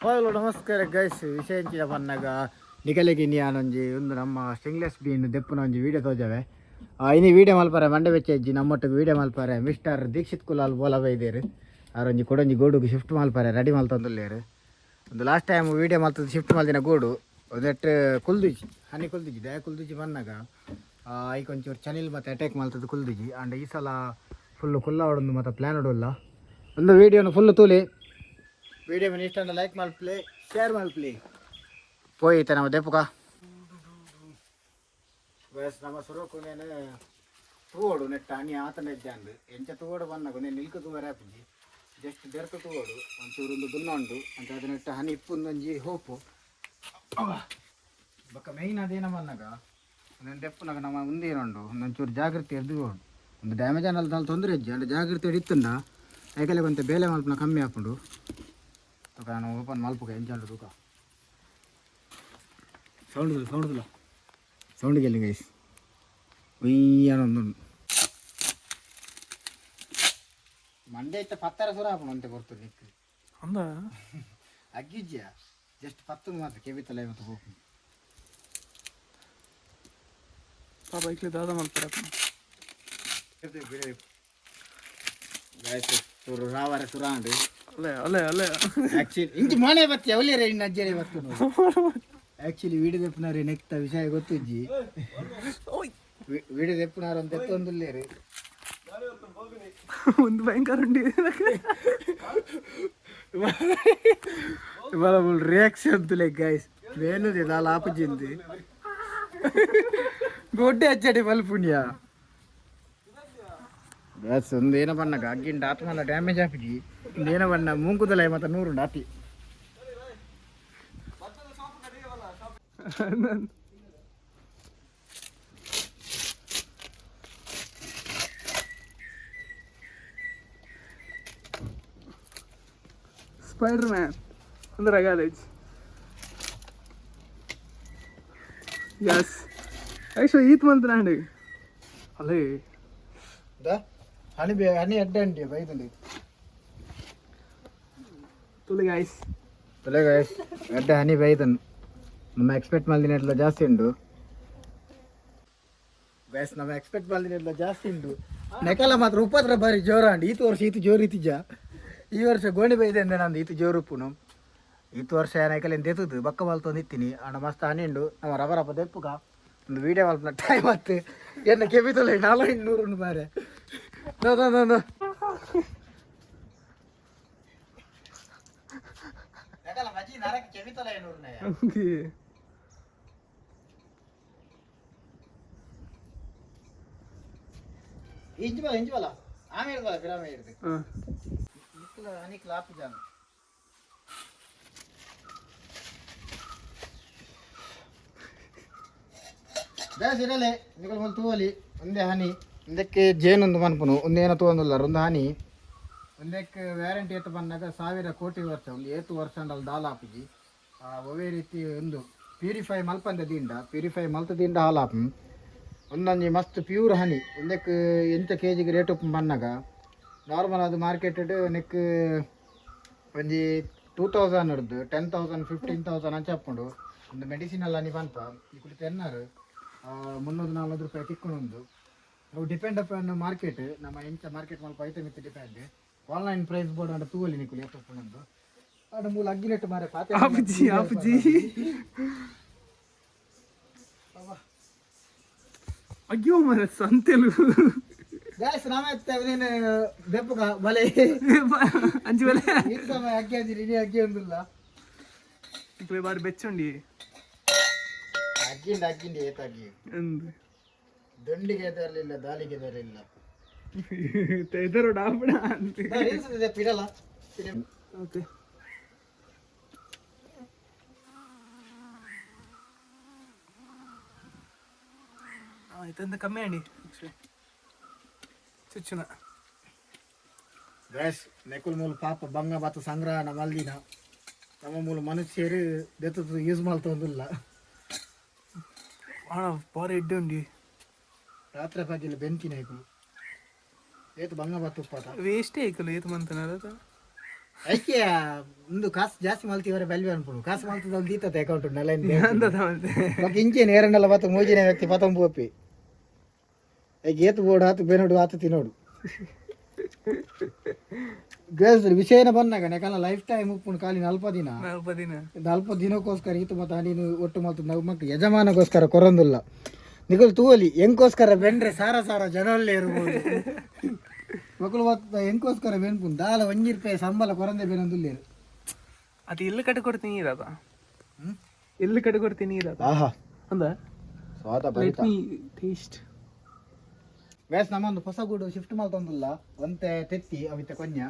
Hello ನಮಸ್ಕಾರ guys. ವಿಷಯ ಎಂಚಿನ ಪನ್ನಗ ನಿಕಲೆಗೆ ಒಂಜಿ ಒಂದು ನಮ್ಮ ಸ್ಟಿಂಗ್ಲೆಸ್ ಬೀನ್ ದೆಪ್ಪುನ ಒಂಜಿ ವೀಡಿಯೋ ತೋಜವೆ. ಇನಿ ವೀಡಿಯೋ ಮಲ್ಪರೆ ಮಂಡೆ ಬೆಚ್ಚ ಇಜ್ಜಿ. ನಮ್ಮೊಟ್ಟಿಗೆ ವೀಡಿಯೋ ಮಲ್ಪರೆ ಮಿಸ್ಟರ್ ದೀಕ್ಷಿತ್ ಕುಲಾಲ್ ಬೋಲ ಬೈದೇರು. ಆರೊಂಜಿ ಕೊಡೊಂಜಿ ಗೋಡುಗು ಶಿಫ್ಟ್ ಮಲ್ಪರೆ ರೆಡಿ ಮಲ್ತೊಂದುಲ್ಲೇರು. ಒಂದು ಲಾಸ್ಟ್ ಟೈಮ್ ವೀಡಿಯೋ ಮಲ್ತದ್ದು ಶಿಫ್ಟ್ ಮಲ್ದಿನ ಗೂಡು ಒಂದೆಟ್ಟು ಕುಲ್ದುಜಿ, ಹನಿ ಕುಲ್ದುಜಿ. ದಯ ಕುಲ್ದುಜಿ ಬಂದಾಗ ಐಕ್ ಒಂಚೂರು ಚನಿಲ್ ಮತ್ತು ಅಟ್ಯಾಕ್ ಮಲ್ತದ್ದು ಕುಲ್ದುಜಿ. ಆ್ಯಂಡ್ ಈ ಸಲ ಫುಲ್ಲು ಕುಲ್ಲ ಹೊಡೊಂದು ಮತ್ತು ಪ್ಲ್ಯಾನ್ ಹೊಡಲ್ಲ. ಒಂದು ವೀಡಿಯೋನ ಫುಲ್ಲು ತೂಲಿ. ವೀಡಿಯೋ ಮೇಲೆ ಇಷ್ಟ ಲೈಕ್ ಮಲ್ಪ್ಲೆ, ಶೇರ್ ಮಲ್ಪ್ಲೆ. ಪೋಯಿತ ನಮ್ಮ ದೆಪ್ಪುಕ. ಬಸ್ ನಮ್ಮ ಸುರುಕು ನೇನು ತೂವೊಡು ನೆಟ್ಟ ಅನಿ ಆತನ ಇಜ್ಜಾಂದು ಎಂಚ ತೂವೊಡು ಬಂದಾಗ ನೇನು ನಿಲ್ಕು ತೂವರೆ ಆಪುಜಿ. ಜಸ್ಟ್ ದೆರ್ತು ತೂವೊಡು. ಒಂಚೂರು ಒಂದು ದುನ್ನ ಉಂಡು ಅಂಚ ಅದು ನೆಟ್ಟ ಹನಿ ಇಪ್ಪುಂದೊಂಜಿ ಹೋಪು. ಬೊಕ್ಕ ಮೇಯ್ನ್ ಅದೇನ ಬಂದಾಗ ಒಂದೊಂದು ದೆಪ್ಪುನಾಗ ನಮ್ಮ ಉಂದೇನುಂಡು, ಒಂದೊಂಚೂರು ಜಾಗೃತಿ ಎದ್ದು ಒಂದು ಡ್ಯಾಮೇಜ್ ಅನ್ನಲ್ ತೊಂದರೆ ಇಜ್ಜಿ. ಅಂಡ ಜಾಗೃತಿ ಇತ್ತುಂಡ ಐಕಲೆ ಕೊಂತ ಬೇಲೆ ಮಲ್ಪುನ ಕಮ್ಮಿ ಆಪುಂಡು. ತೂಕ, ನಾನು ಓಪನ್ ಮಲ್ಪುಗ ಎಂಚ ಉಂಡು ತೂಕ. ಸೌಂಡ್ ಸೌಂಡ್ ಸೌಂಡ್ ಗೆಲ್ಲಿ ಗೈಸ್. ಉಯ್ಯನೊಂದುಂಡು. ಮಂಡೆ ಇತ್ತ ಪತ್ತರ ಸುರ ಆಪುಂಡು ಅಂತೆ ಕೊರ್ತು ನಿಕ್. ಅಂದ. ಅಗ್ಗಿಜ್ಯ, ಜಸ್ಟ್ ಪತ್ತು ಮಾತ್ರ ಕೆಬಿತಲ್ಲ ಇವತ್ತು ಹೋಗು. ಪಾಪ ಐಕ್ಲೆ ದಾದ ಮಲ್ಪರ. ಗೈಸ್, ಸುರು ರಾವರ ಸುರಾಂಡು. ಅಲ್ಲೇ ಅಲ್ಲೇ ಅಲ್ಲೇ. ಆಕ್ಚುಲಿ ಇಂಚಿ ಮೋನೆ ಬತ್ತಿ ಅವಲೇ ಇನ್ನು ಅಜ್ಜರೇ ಬತ್ತು. ಆಕ್ಚುಲಿ ವೀಡಿಯೋ ದೆಪ್ಪುನಾರೆ ನೆಕ್ತ ವಿಷಯ ಗೊತ್ತಿಜ್ಜಿ. ವೀಡಿಯೋ ದೆಪ್ಪುನಾರ ಅಂತ ಎತ್ತೊಂದುಲ್ಲೇರು. ಒಂದು ಭಯಂಕರ ಉಂಡಿ. Reaction ತುಲೆ guys. ಬೇನುದೆ ದಾಲ ಆಪುಜಿಂದು ಗೊಡ್ಡೆ ಅಚ್ಚಡಿ ಮಲ್ಪುಣ್ಯ. ಬಸ್ ಒಂದು ಏನ ಬಣ್ಣಗ ಅಗ್ಗಿಂಡ ಆತ್ಮಲ ಡ್ಯಾಮೇಜ್ ಆಪಿಜಿ. ಒಂದು ಏನ ಬಣ್ಣ ಮೂಂಕುದಲ ಮತ್ತೆ ನೂರುಂಡು ಆತಿ. ಸ್ಪೈಡರ್ ಮ್ಯಾನ್ ಅಂದ್ರೆ ಕಾಲೇಜ್. ಎಸ್, ಆಕ್ಚುಲಿ ಈತ್ ಮಂತ್ ನಾಂಡ್ ಅಲ್ಲೇ. ಹನಿ ಬೇ ಹನಿ ಅಡ್ಡ ಅಂಡಿ ಬೈದಂಡಿ. ತುಲೆ ಗಾಯ್ಸ್. ತುಲೆ ಗೈಸ್, ಅಡ್ಡ ಹನಿ ಬೈದನ್. ನಮ್ಮ ಎಕ್ಸ್ಪೆಕ್ಟ್ ಮಲ್ದಿನ ಜಾಸ್ತಿ ಉಂಡು ಗೈಸ್. ನಮ್ಮ ಎಕ್ಸ್ಪೆಕ್ಟ್ ಮಲ್ದಿನ ಜಾಸ್ತಿ ಉಂಡು. ನೆಕಲ ಮಾತ್ರ ಉಪದ್ರ ಬಾರಿ ಜೋರಾಂಡ್. ಈತು ವರ್ಷ ಈತು ಜೋರು ಇತ್ತಿಜ. ಈ ವರ್ಷ ಗೋಣಿ ಬೈದೆ ಅಂದೆ ನಂದು ಈತು ಜೋರು ಉಪ್ಪುನು. ಈತು ವರ್ಷ ನೆಕಲೆ ದೆತ್ತದು ಬಕ್ಕ ಮಲ್ತೊಂದು ಇತ್ತೀನಿ. ಅಂಡ ಮಸ್ತ್ ಹನಿ ಉಂಡು. ನಮ್ಮ ರಬ ರಬ ದೆಪ್ಪುಗ. ಒಂದು ವೀಡಿಯೋ ಮಲ್ಪನ ಟೈಮ್ ಆತು. ಎನ್ನ ಕೆಬಿತೊಲೆ ನಾಲ್ ನೂರು ಉಂಡು ಮಾರೆ. No no no no. ನೆಕಲ ಮಜಿ ನರಕ ಕೆಬಿತೊಲೆ ನೂರು. ಇಂಚು ಬಲ, ಇಂಚು ಬಲ. ಆಮೇಲೆ ಬಲ ಪಿರಾಮೆ ಇರ್ತದೆ. ಹಾಂ. ನಿಕ್ಲ ಅನಿಕ್ಲ ಆಪು ಜಾನ. ದಾಸ್ ಇರಲೆ ನಿಕಲ್ ಮುಲ್ ತೂವಲಿ. ಒಂದೇ ಹನಿ ಒಂದಕ್ಕೆ ಜೇನೊಂದು ಮನ್ಪುನು. ಒಂದೇನ ತೂವೊಂದುಲ್ಲಾರ. ಒಂದು ಹನಿ ಒಂದಕ್ಕೆ ವ್ಯಾರಂಟಿ ಏತು ಬಂದಾಗ 1000 ಕೋಟಿ ವರ್ಷ. ಒಂದು ಏತು ವರ್ಷ ಅಂಡಲ್ ದಾಲ ಆಪುಜಿ. ಒವೇ ರೀತಿ ಒಂದು ಪ್ಯೂರಿಫೈ ಮಲ್ಪಂದ ದಿಂಡ, ಪ್ಯೂರಿಫೈ ಮಲ್ತ ದಿಂಡ ಹಾಲು ಆಪು. ಒಂದೊಂಜಿ ಮಸ್ತ್ ಪ್ಯೂರ್ ಹನಿ. ಒಂದಕ್ಕೆ ಎಂತ ಕೆ ಜಿಗೆ ರೇಟ್ ಉಪ್ಪು ಬಂದಾಗ ನಾರ್ಮಲ್ ಅದು ಮಾರ್ಕೆಟ್ ನೆಕ್ ಒಂಜಿ 2000 ಹಿಡ್ದು 10,000, 15,000 ಅಂಚ ಹಾಕೊಂಡು. ಒಂದು ಮೆಡಿಸಿನ್ ಅಲ್ಲ ನೀ ಪನ್ಪ ಈ ಕುಡಿ ತೆನ್ನಾರು 300-400 ರೂಪಾಯಿ ತಿಕ್ಕೊಂಡು. ಅವು ಡಿಪೆಂಡ್ ಅಪಾನ್ ಮಾರ್ಕೆಟ್. ನಮ್ಮ ಎಂಚ ಮಾರ್ಕೆಟ್ ಮಲ್ಪ ಐಟಮ್ ಇತ್ತು ಡಿಪೆಂಡ್. ಆನ್ಲೈನ್ ಪ್ರೈಸ್ ಬೋರ್ಡ್ ಅಂಡ ತೂವಲಿ ನಿಕುಲು ಏತ್ ಉಪ್ಪುಂಡು. ಆಂಡ ಮೂಲ ಅಗ್ಗಿನೆಟ್ಟು ಮಾರೆ ಪಾತೆ. ಆಪುಜಿ, ಆಪುಜಿ. ಅಯ್ಯೋ ಮರ ಸಂತೆಲು. ಗ್ಯಾಸ್ ನಾಮತ್ತೆ ನೀನು ದೆಪ್ಪುಗ ಬಲೆ. ಅಂಚಿ ಬಲೆ. ಈ ಸಮಯ ಅಕ್ಕಿ ಅಂಜಿರಿ ನೀ ಅಕ್ಕಿ ಒಂದಿಲ್ಲ. ಇಕ್ಲೆ ಬಾರಿ ಬೆಚ್ಚುಂಡಿ. ಅಗ್ಗಿಂಡ ಅಗ್ಗಿಂಡಿ ಏತಾಗಿ. ಅಂದ್. ದಂಡಿಗೆ ಎದರಲಿಲ್ಲ, ದಾಲಿಗೆ ಎದರಲಿಲ್ಲ. ಎದರು ಡಾಪಡ ಅಂತ. ಪಿಡಲ್ಲ. ಓಕೆ. ಇತ್ತಂತ ಕಮ್ಮಿ ಅಂಡಿ ಚುಚ್ಚುನ. ಗ್ಯಾಸ್ ನೆಕುಲ್ ಮೂಲ ಪಾಪ ಬಂಗ ಬಾತ ಸಂಗ್ರಹ ಮಲ್ದಿನ. ನಮ್ಮ ಮೂಲ ಮನುಷ್ಯರು ದೆತ್ತ ಯೂಸ್ ಮಲ್ತೊಂದಿಲ್ಲ. ಆಣ ಬಾರಿ ಎಡ್ಡೆ ಉಂಡಿ. ರಾತ್ರಿ ಪಗಿಲು ಬೆಂತಿನ ಐಕುಲು ಏತು ಬಂಗ ಬಾತ ಉಪ್ಪಾತ. ವೇಸ್ಟೇ ಐಕಲು ಏತು ಮಂತನ. ಐಕೆ ಒಂದು ಕಾಸು ಜಾಸ್ತಿ ಮಲ್ತಿವರೆ ಬಲ್ವಿ ಅನ್ಪುಡು ಕಾಸು ಮಲ್ತದ ದೀತತೆ ಅಕೌಂಟ್ ಉಂಡಲ್ಲ. ಅಂದದ ಮತ್ತೆ. ಬೊಕ ಇಂಚೇನು ಏರಂಡಲ ಬತ್ತ ಮೂಜಿನ ವ್ಯಕ್ತಿ ಪತಂಬು ಒಪ್ಪಿ ಐಕ್ ಏತು ಬೋಡು ಆತು ಬೇನೋಡು ಆತು ತಿನ್ನೋಡು. ಗೇಸ್ ವಿಷಯನ ಬಂದಾಗ ನೆಕಲ್ಲ ಲೈಫ್ ಟೈಮ್ ಉಪ್ಪುಂಡು ಖಾಲಿ 40 ದಿನ. 40 ದಿನ. 40 ದಿನಕ್ಕೋಸ್ಕರ ಈತು ಮತ್ತೆ ನೀನು ಒಟ್ಟು ಮಲ್ತು ಮಕ್ಕ ಯಜಮಾನಗೋಸ್ಕರ ಕೊರಂದುಲ್ಲ. ನಿಕುಲ್ ತೂವಲಿ ಎಂಕೋಸ್ಕರ ಬೆಂಡ್ರೆ ಸಾರ ಸಾರ ಜನಲ್ಲೇ ಇರ್ಬೋದು. ಮಕ್ಕಳು ಮತ್ತ ಎಂಕೋಸ್ಕರ ಬೆನ್ಪುನ್ ದಾಲ 1 ರೂಪಾಯಿ ಸಂಬಳ ಕೊರಂದೆ ಬೆನೊಂದುಲ್ಲೇರು. ಅದು ಎಲ್ಲಿ ಕಡೆ ಕೊಡ್ತೀನಿ ಇರದ, ಎಲ್ಲಿ ಕಡೆ ಕೊಡ್ತೀನಿ ಇರದ. ಆಹಾ. ಅಂದ. ಸ್ವಾದ. Let me taste. Guys, ನಮ್ಮೊಂದು ಹೊಸ ಗೂಡು ಶಿಫ್ಟ್ ಮಲ್ತೊಂದುಲ್ಲ. ಒಂತೆ ತೆತ್ತಿ ಅವಿತ ಕೊನ್ಯ.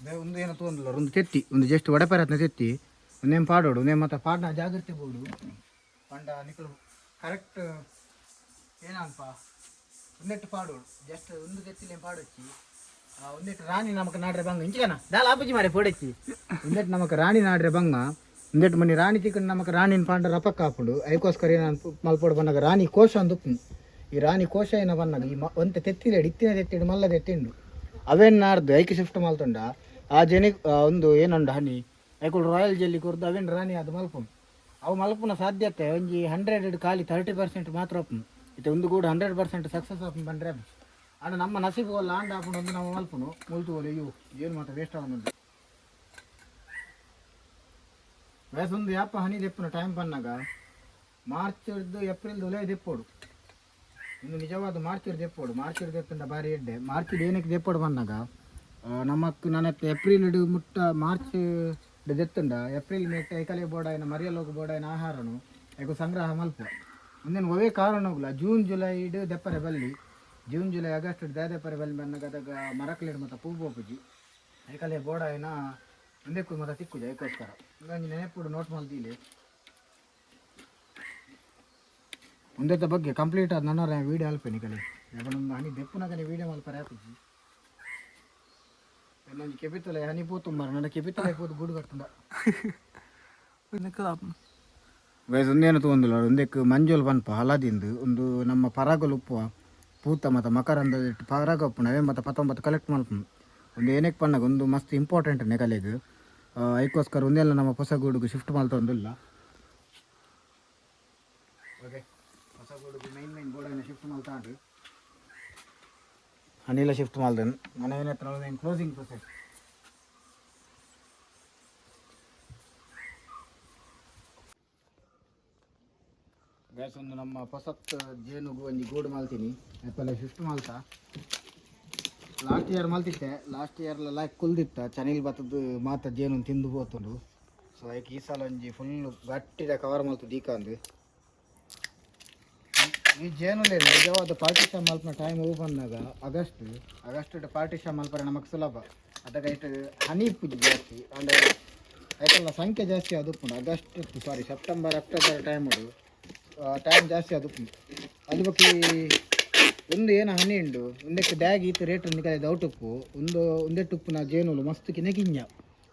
ಬೇ ಒಂದು ಏನೋ ತಗೊಂಡಿಲ್ಲ, ಒಂದು ತೆತ್ತಿ, ಒಂದು ಜಸ್ಟ್ ವಡಪರತ್ನ ತೆತ್ತಿ. ಒಂದೇನು ಪಾಡೋಡು, ಒಂದೇ ಮತ್ತೆ ಪಾಡ್ನ ಜಾಗ್ರತೆ ಬೋಡು ಪಂಡ ನಿಕಲು ಕರೆಕ್ಟ್ ಏನನ್ಪ ಒಂದೆಟ್ಟು ಪಾಡೋಡು. ಜಸ್ಟ್ ಒಂದು ತೆತ್ತಿಲೇನು ಪಾಡೊಚ್ಚಿ. ಒಂದೆಟ್ಟು ರಾಣಿ ನಮಕ್ ನಾಡ್ರೆ ಬಂಗ ಇಂಚಿಕನ ದಾಲ ಆಪುಜಿ ಮಾರೆ ಪೋಡೆಚ್ಚಿ. ಒಂದೆಟ್ಟು ನಮಕ್ ರಾಣಿ ನಾಡ್ರೆ ಬಂಗ. ಒಂದೆಟ್ಟು ಮನಿ ರಾಣಿ ತಿಕ್ಕಂಡು ನಮಕ್ ರಾಣಿನ ಪಾಂಡ ರಪಕ್ಕ ಹಾಪುಂಡು. ಐಕೋಸ್ಕರ ಏನ ಮಲ್ಪೋಡು ಬಂದಾಗ ರಾಣಿ ಕೋಶ ಅಂದುಪ್ಪು. ಈ ರಾಣಿ ಕೋಶ ಏನ ಬಂದಾಗ ಈ ಒಂತೆ ತೆತ್ತಿಲೇಡು ಇತ್ತಿನ ತೆತ್ತಿಡು ಮಲ್ಲ ತೆತ್ತಿಂಡು ಅವೇನು ನಾಡ್ದು ಐಕೆ ಶಿಫ್ಟ್ ಮಲ್ತುಂಡ. ಆ ಜನಿ ಒಂದು ಏನಂಡು ಹನಿ ಐಕುಳು ರಾಯಲ್ ಜೆಲ್ಲಿ ಕೊರ್ದು ಅವೇನು ರಾಣಿ ಅದು ಮಲ್ಪುಂಡು. ಅವು ಮಲ್ಪುನ ಸಾಧ್ಯತೆ ಒಂಜಿ 100 ಖಾಲಿ 30% ಮಾತ್ರ ಒಪ್ಪು. ಇತ್ತೆ ಒಂದು ಕೂಡ 100% ಸಕ್ಸಸ್ ಆಪುಂಡು ಬಂದ್ರೆ ಅಂಡ ನಮ್ಮ ನಸೀಬು ಅಲ್ಲ ಆಂಡ ಆಪುಂಡು. ಒಂದು ನಮ್ಮ ಮಲ್ಪುನು ಮುಲ್ತು ಅಯ್ಯೋ ಏನು ಮಾತ್ರ ವೇಸ್ಟ್ ಆವೊಂದು ವಯಸ್ಸೊಂದು ಯಾಪ ಹನಿ ದೆಪ್ಪುನ ಟೈಮ್ ಬಂದಾಗ ಮಾರ್ಚ್ ಏಪ್ರಿಲ್ ಒಲೆ ದೆಪ್ಪೋಡು. ಇನ್ನು ನಿಜವಾದ ಮಾರ್ಚ್ ದೆಪ್ಪೋಡು. ಮಾರ್ಚ್ ದೆಪ್ಪಿಂದ ಬಾರಿ ಎಡ್ಡೆ. ಮಾರ್ಚ್ ಏನಕ್ಕೆ ದೆಪ್ಪೋಡು ಬಂದಾಗ ನಮಕ್ ನನ್ನ ಏಪ್ರಿಲ್ ಮುಟ್ಟ ಮಾರ್ಚ್ ದೆತ್ತುಂಡ ಏಪ್ರಿಲ್ ಮೇಟ್ ಐಕಲೆ ಬೋಡಾಯಿನ ಮರಿಯಲೋಗ ಬೋಡಾಯಿನ ಆಹಾರನು ಐಕು ಸಂಗ್ರಹ ಮಲ್ಪ. ಒಂದೇನು ಒವೇ ಕಾರಣ ಹೋಗ್ಲ ಜೂನ್ ಜುಲೈ ಇಡು ದೆಪ್ಪರೆ ಬಲ್ಲಿ. ಜೂನ್ ಜುಲೈ ಆಗಸ್ಟ್ ದೆಪ್ಪರೆ ಬಲ್ಲಿ ಬಂದಾಗ ಅದಾಗ ಮರಕಲೇಡು ಮತ್ತು ಪೂ ಪೋಪುಜಿ. ಐಕಲೆ ಬೋಡಾಯಿನ ಒಂದಕ್ಕೂ ಮತ್ತೆ ತಿಕ್ಕುಜಿ. ಐಕೋಸ್ಕರ ಒಂಜಿ ನೆನಪುಡು ನೋಟ್ ಮಲ್ದಿಲೆ. ಒಂದೆತ್ತ ಬಗ್ಗೆ ಕಂಪ್ಲೀಟ್ ಆದ ನನ್ನ ವೀಡಿಯೋ ಅಲ್ಪೇನಿ ಕಲೆ. ಯಾಕಂದ್ರೆ ಒಂದು ಹನಿ ದೆಪ್ಪುನಗನೆ ವೀಡಿಯೋ ಮಲ್ಪರೆ ಆಪುಜಿ. ಇನ್ನೊಂದು ಕೆಪಿತಲೆ ಹನಿ ಪೋತು ಮಾರ ನನ್ನ ಕೆಪಿತಲೆ ಪೋತು ಗೂಡು ಕಟ್ಟುಂಡ. ವಯಸ್ಸು ಒಂದೇನು ತಗೊಂದಿಲ್ಲ. ಒಂದಕ್ಕೆ ಮಂಜೋಲ್ ಪನ್ಪ ಹಲದಿಂದು ಒಂದು ನಮ್ಮ ಪರಾಗಲು ಉಪ್ಪುವ ಪೂತ ಮತ್ತು ಮಕರಂದ ಇಟ್ಟು ಪರಾಗ ಉಪ್ಪುಂಡು. ಅವೇ ಮತ್ತು 19 ಕಲೆಕ್ಟ್ ಮಲ್ಪುಂಡು. ಒಂದು ಏನಕ್ಕೆ ಪನ್ನಾಗ ಒಂದು ಮಸ್ತ್ ಇಂಪಾರ್ಟೆಂಟ್ ನೆಕಲೆಗ್. ಐಕೋಸ್ಕರ ಒಂದೆಲ್ಲ ನಮ್ಮ ಹೊಸ ಗೂಡುಗು ಶಿಫ್ಟ್ ಮಲ್ತೊಂದಿಲ್ಲ. ಓಕೆ, ಹೊಸ ಗೂಡುಗು ಮೈನ್ ಮೈನ್ ಬೋರ್ಡನ್ನು ಶಿಫ್ಟ್ ಮಲ್ತಾಂಡು. ಅನಿಲ ಶಿಫ್ಟ್ ಮಲ್ದನ್ ಮನೆ ಏನತ್ರ ಕ್ಲೋಸಿಂಗ್ ಪ್ರೊಸೆಸ್. ಗ್ಯಾಸ್ ಒಂದು ನಮ್ಮ ಹೊಸತ್ ಜೇನುಗು ಒಂಜಿ ಗೂಡು ಮಲ್ತೀನಿ. ಅಪ್ಪಲ್ಲ ಶಿಫ್ಟ್ ಮಲ್ತ. ಲಾಸ್ಟ್ ಇಯರ್ ಮಲ್ತಿತ್ತೆ. ಲಾಸ್ಟ್ ಇಯರ್ ಲೈಕ್ ಕುಲ್ದಿತ್ತ ಚನಿಲ್ ಬತ್ತದ್ದು ಮಾತ ಜೇನು ತಿಂದು ಪೋತುಂಡು. ಸೊ ಐಕ್ ಈ ಸಲ ಒಂಜಿ ಫುಲ್ ಗಟ್ಟಿದ ಕವರ್ ಮಲ್ತು ದೀಕಂದು. ಈ ಜೇನುಲೇ ನಿಜವಾದ ಪಾರ್ಟಿಷನ್ ಮಲ್ಪನ ಟೈಮ್ ಹೋಗಿ ಬಂದಾಗ ಆಗಸ್ಟ್. ಆಗಸ್ಟ್ ಪಾರ್ಟಿಷನ್ ಮಲ್ಪರೆ ನಮಗೆ ಸುಲಭ. ಅದಕ್ಕೆ ಇಟ್ಟು ಹನಿ ಪೂಜೆ ಜಾಸ್ತಿ ಅಂಡ್ ಐತಲ್ಲ ಸಂಖ್ಯೆ ಜಾಸ್ತಿ ಅದು ಉಪ್ಪುಂಡು. August, sorry, September October time time ಜಾಸ್ತಿ ಅದು ಉಪ್ಪುಂಡು. ಅದು ಬೊಕ್ಕ ಈ ಒಂದು ಏನು ಹನಿ ಉಂಡು ಒಂದಕ್ಕೆ ಡ್ಯಾಗ್ ಈತ್ ರೇಟ್ ನಿಕಲೆ ಡೌಟ್ ಉಪ್ಪು. ಒಂದು ಒಂದೆಟ್ಟು ಉಪ್ಪುನ ಜೇನುಲು ಮಸ್ತ್ ಕಿನ್ನ ಕಿಂಜ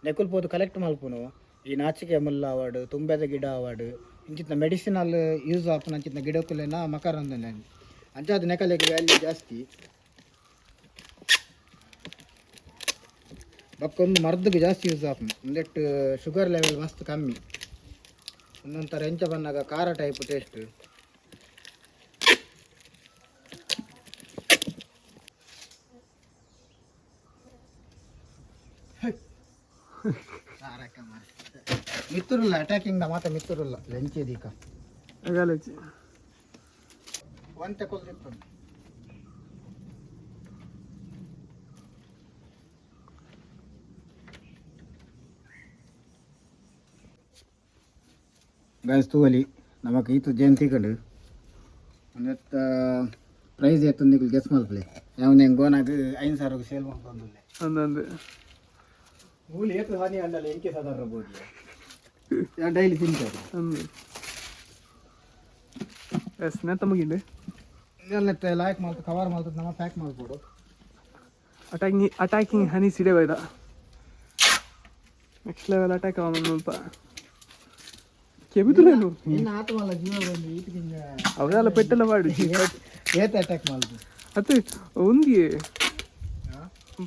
ನೆಕುಲ್ ಪೋದು ಕಲೆಕ್ಟ್ ಮಲ್ಪುನು. ಈ ನಾಚಿಕೆ ಮುಲ್ಲ ಅವಾರ್ಡ್, ತುಂಬೆದ ಗಿಡ ಅವಾರ್ಡ್, ಇಂಚಿತ್ನ ಮೆಡಿಸಿನಲ್ ಯೂಸ್ ಆಪುನ ಅಂಚಿತ್ನ ಗಿಡಕ್ಕುಲೆನ ಮಕರಂದ ಅಂಚಾದ ನೆಕಲೆಗ್ ವ್ಯಾಲ್ಯೂ ಜಾಸ್ತಿ. ಬೊಕ್ಕ ಒಂದು ಮರ್ದಿಗೆ ಜಾಸ್ತಿ ಯೂಸ್ ಆಪುಂಡು. ಒಂದೆಟ್ಟು ಶುಗರ್ ಲೆವೆಲ್ ಮಸ್ತ್ ಕಮ್ಮಿ. ಒಂದೊಂಥರ ಎಂಚ ಬಂದಾಗ ಖಾರ ಟೈಪ್ ಟೇಸ್ಟ್. ಮಿತ್ತುರುಲ್ಲ ಅಟ್ಯಾಕಿಂಗ್ ಮಾತ ಮಿತ್ತುರುಲ್ಲ ಲಂಚೆ ದೀಕ. ಅಗಾಲಚ್ಚಿ. ಒಂತೆ ಕೊಲ್ದಿತ್ತು. ಗೈಸ್, ತೂವಲಿ ನಮಕ್ ಈತು ಜೇನು ತಿಕ್ಕಂಡು. ಒಂದೆತ್ತ ಪ್ರೈಸ್ ಎತ್ತು ನಿಕುಲು ಗೆಸ್ ಮಲ್ಪಲೆ. ಯಾವನೇ ಗೋನಾಗ 5,000ಕ್ಕೆ ಸೇಲ್ ಮಲ್ಪೊಂದುಲ್ಲೆ. ಅಂದಂದು. ಮೂಲಿ ಏತು ಹಾನಿ ಅಂಡಲ್ಲ ಎಂಕೆ ಸಾಧಾರಣ ಬೋಡಿ ಡೈಲಿ ತಿಂತಾರೆ. ಅಂದು ಎಸ್ ನೆತ್ತ ಮುಗಿಂಡು. ಲಾಯ್ಕ್ ಮಲ್ತು ಕವರ್ ಮಲ್ತು ನಮ್ಮ ಪ್ಯಾಕ್ ಮಲ್ಪೊಡು. ಅಟ್ಯಾಕಿಂಗ್ ಅಟ್ಯಾಕಿಂಗ್ ಹನಿ ಸಿಡೆ ಬೈದ. ನೆಕ್ಸ್ಟ್ ಲೆವೆಲ್ ಅಟ್ಯಾಕ್ ಅವನು ಸ್ವಲ್ಪ ಕೆಬಿದುಲೇನು. ಇನ್ನು ಆತು ಮಲ್ಲ ಜೀವ ಬಂದು ಈತಕ್ಕಿಂತ. ಅವೆಲ್ಲ ಪೆಟ್ಟೆಲ್ಲ ಮಾಡಿ. ಏತ್ ಅಟ್ಯಾಕ್ ಮಲ್ತು. ಅತ್ತೆ, ಒಂದಿ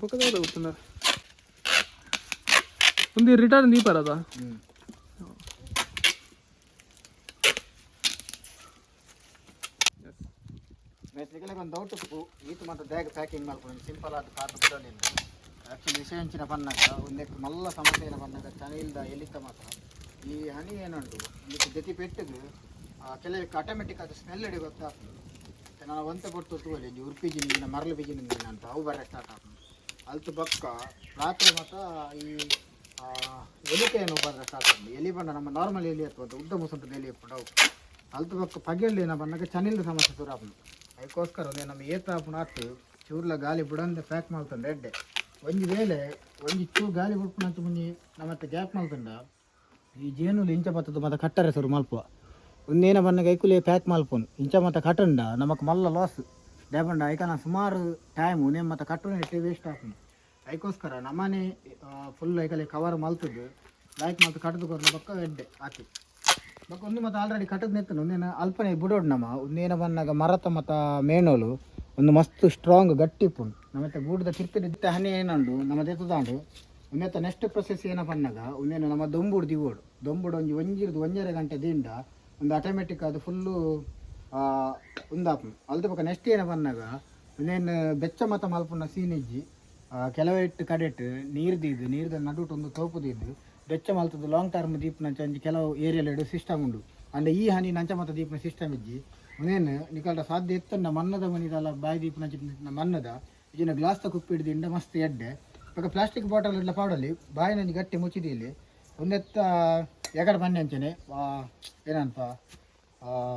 ಬೊಕ್ಕದ ಗೊತ್ತುಂಡ, ಒಂದು ರಿಟರ್ನ್ ದೀಪರದ. ಹ್ಞೂ. ನಿಕಲೆಗ್ ಒಂದು ಡೌಟ್ ಉಪ್ಪು, ಈತ್ ಮಾತ ಬ್ಯಾಗ್ ಪ್ಯಾಕಿಂಗ್ ಮಲ್ಪುನು, ಸಿಂಪಲ್ ಆದ್ ಪಾತ್ರ ಬಿಡೋಲಿಲ್ಲ. ಆ್ಯಕ್ಚುಲಿ ವಿಷಯ ಎಂಚಿನ ಪನ್ನಗ, ಒಂದಕ್ಕೆ ಮಲ್ಲ ಸಮಸ್ಯೆ ಏನ ಪನ್ನಗ, ಚನಿಲ್ದ ಎಲಿತ ಮಾತ್ರ. ಈ ಹನಿ ಏನುಂಟು, ಒಂದಕ್ಕೆ ಜತಿ ಪೆಟ್ಟಿಗೆ ಕೆಲವಕ್ಕೆ ಆಟೋಮೆಟಿಕ್ ಅದು ಸ್ಮೆಲ್ ಇಡಿ ಗೊತ್ತಾಗ್ತದೆ. ಮತ್ತೆ ನಾನು ಒಂತೆ ಪೊರ್ತು ತೂವಲಿ, ಒಂಜಿ ಉರ್ಪಿ ಜಿಂಜಿನ ಮರಳು ಬಿಜಿನ ಅಂತ ಅವು ಬರ ಸ್ಟಾರ್ಟ್ ಆಗ್ತದೆ. ಅಲ್ತು ಬೊಕ್ಕ ರಾತ್ರಿ ಮಾತ್ರ ಈ ಎಲಿಕೆ ಏನು ಬರ ಸ್ಟಾರ್ಟ್ ಆಗ್ತದೆ. ಎಲಿ ಬಣ್ಣ ನಮ್ಮ ನಾರ್ಮಲ್ ಎಲಿ ಅಥವಾ ಉದ್ದ ಮುಸುಂಟದ ಎಲಿ ಇಪ್ಪುಂಡು ಅವು. ಅಲ್ತು ಬೊಕ್ಕ ಪಗೆಲ್ಡ್ ಏನ ಪನ್ನಗ ಚನಿಲ್ದ ಸಮಸ್ಯೆ ಶುರು ಆಪುಂಡು. ಅದಕ್ಕೋಸ್ಕರ ಒಂದೇ ನಮ್ಮ ಏತ ಆಪುಂಡು ಆತು ಚೂರ್ಲ ಗಾಲಿ ಬುಡಂದೆ ಪ್ಯಾಕ್ ಮಲ್ತಂದೆ ಎಡ್ಡೆ. ಒಂಜಿ ವೇಳೆ ಒಂಜಿ ಚೂರು ಗಾಲಿ ಬುಡ್ಪುನಂಚ ಮುಂಜಿ ನಮ್ಮತ್ತೆ ಗ್ಯಾಪ್ ಮಲ್ತಂಡ, ಈ ಜೇನುಲು ಇಂಚ ಬತ್ತದ ಮಾತ ಕಟ್ಟರೆ ಶುರು ಮಲ್ಪುವ. ಒಂದೇನ ಬನ್ನಗ ಐಕುಲೆ ಪ್ಯಾಕ್ ಮಲ್ಪುನು. ಇಂಚ ಮಾತ ಕಟ್ಟಂಡ ನಮಕ್ ಮಲ್ಲ ಲಾಸ್. ದಾಯೆಪಂಡ ಐಕನ ಸುಮಾರು ಟೈಮ್ ಉನೇ ಮಾತ ಕಟ್ಟುನ ವೇಸ್ಟ್ ಆಪುಂಡು. ಐಕೋಸ್ಕರ ನಮ್ಮನೆ ಫುಲ್ ಐಕಲೆ ಕವರ್ ಮಲ್ತದ್ದು ಲಾಯ್ಕ್ ಮಲ್ತು ಕಟ್ಟದು ಕೊರ್ನ ಬೊಕ್ಕ ಎಡ್ಡೆ ಆತಿ. ಬೊಕ್ಕ ಒಂದು ಮತ್ತೆ ಆಲ್ರೆಡಿ ಕಟ್ಟದ್ ನೆತ್ತನು ಒಂದೇನ ಅಲ್ಪನೆ ಬುಡೋಡು ನಮ್ಮ. ಒಂದೇನ ಬನ್ನಗ ಮರತ ಮತ ಮೇಣೋಲು ಒಂದು ಮಸ್ತ್ ಸ್ಟ್ರಾಂಗ್ ಗಟ್ಟಿ ಇಪ್ಪುಂಡು. ನಮ್ಮತ್ತೆ ಗೂಡುದ ತಿರ್ತಿದ ಹನಿ ಏನುಂಡು ನಮ್ಮ ದೆತ್ತದಾಂಡು. ಒಂದೇತ ನೆಕ್ಸ್ಟ್ ಪ್ರೊಸೆಸ್ ಏನ ಪನ್ನಗ, ಒಂದೇನು ನಮ್ಮ ದೊಂಬುಡು ದಿವೋಡು. ದೊಂಬುಡು ಒಂಜಿ ಒಂಜಿರ್ದು 1.5 ಗಂಟೆ ದಿಂಡ ಒಂದು ಆಟೋಮೆಟಿಕ್ ಅದು ಫುಲ್ಲು ಉಂದಾಪುಂಡು. ಅಲ್ದ ಬೊಕ್ಕ ನೆಕ್ಸ್ಟ್ ಏನ ಪನ್ನಗ, ಒಂದೇನು ಬೆಚ್ಚ ಮತ ಮಲ್ಪುನ ಸೀನ್ ಇಜ್ಜಿ. ಕೆಲವೆಟ್ಟು ಕಡೆಟ್ ನೀರು ದೀದು, ನೀರ್ದ ನಡುಟು ಒಂದು ತೋಪು ದೀದು ಬೆಚ್ಚ ಮಲ್ತದ್ದು ಲಾಂಗ್ ಟರ್ಮ್ ದೀಪುನಂಚ ಒಂಜಿ ಕೆಲವು ಏರಿಯಾಲೆಡ್ ಸಿಸ್ಟಮ್ ಉಂಡು. ಅಂಡ ಈ ಹನಿ ನಂಚ ಮತ ದೀಪುನ ಸಿಸ್ಟಮ್ ಇಜ್ಜಿ. ಒಂದೇನು ನಿಕಲ್ಡ ಸಾಧ್ಯ ಎತ್ತಂಡ ಮನ್ನದ ಮನಿದಲ್ಲ ಬಾಯಿ ದೀಪುನಂಚ ಮನ್ನದ ಇಜಿನ ಗ್ಲಾಸ್ದ ಕುಪ್ಪಿ ಹಿಡ್ದಿಂಡ ಮಸ್ತ್ ಎಡ್ಡೆ. ಬೊಕ್ಕ ಪ್ಲಾಸ್ಟಿಕ್ ಬಾಟಲ್ ಇಡ್ಲ ಪಾಡಲಿ, ಬಾಯಿನಂಜಿ ಗಟ್ಟಿ ಮುಚ್ಚಿದೀಲಿ. ಒಂದೆತ್ತ ಎಗಡ ಬನ್ನಿ ಅಂಚನೆ ಏನನ್ಪ,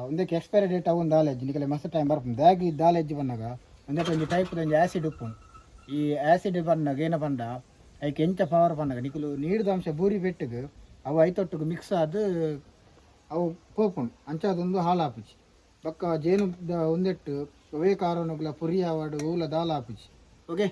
ಒಂದಕ್ಕೆ ಎಕ್ಸ್ಪೈರಿ ಡೇಟ್ ಅವು ದಾಲೆಜ್ಜಿ ನಿಕಲೆ ಮಸ್ತ್ ಟೈಮ್ ಬರ್ಪುಂಡು. ದಾಗಿ ದಾಲೆಜ್ಜಿ ಬನ್ನಗ ಒಂದೆತ್ತ ಒಂಜಿ ಟೈಪ್ ಒಂಜಿ ಆ್ಯಸಿಡ್ ಉಪ್ಪುಂಡು. ಈ ಆ್ಯಸಿಡ್ ಬನ್ನಗ ಏನ ಪಂಡ, ಐಕ್ ಎಂಚ ಪವರ್ ಪನ್ನಗ, ನಿಕುಲು ನೀರ್ದ ಅಂಶ ಬೂರಿ ಪೆಟ್ಟಿಗೆ ಅವು ಐತೊಟ್ಟುಗು ಮಿಕ್ಸ್ ಆದ್ ಅವು ಪೋಪುಂಡು. ಅಂಚ ಅದೊಂದು ಹಾಳಾಪುಜಿ. ಬೊಕ್ಕ ಜೇನುದ ಒಂದೆಟ್ಟು ಅವೇ ಕಾರಣಗುಲ ಪುರಿ ಆವಡ್, ಹೂಲ ದಾಲ ಆಪುಜಿ. ಓಕೆ.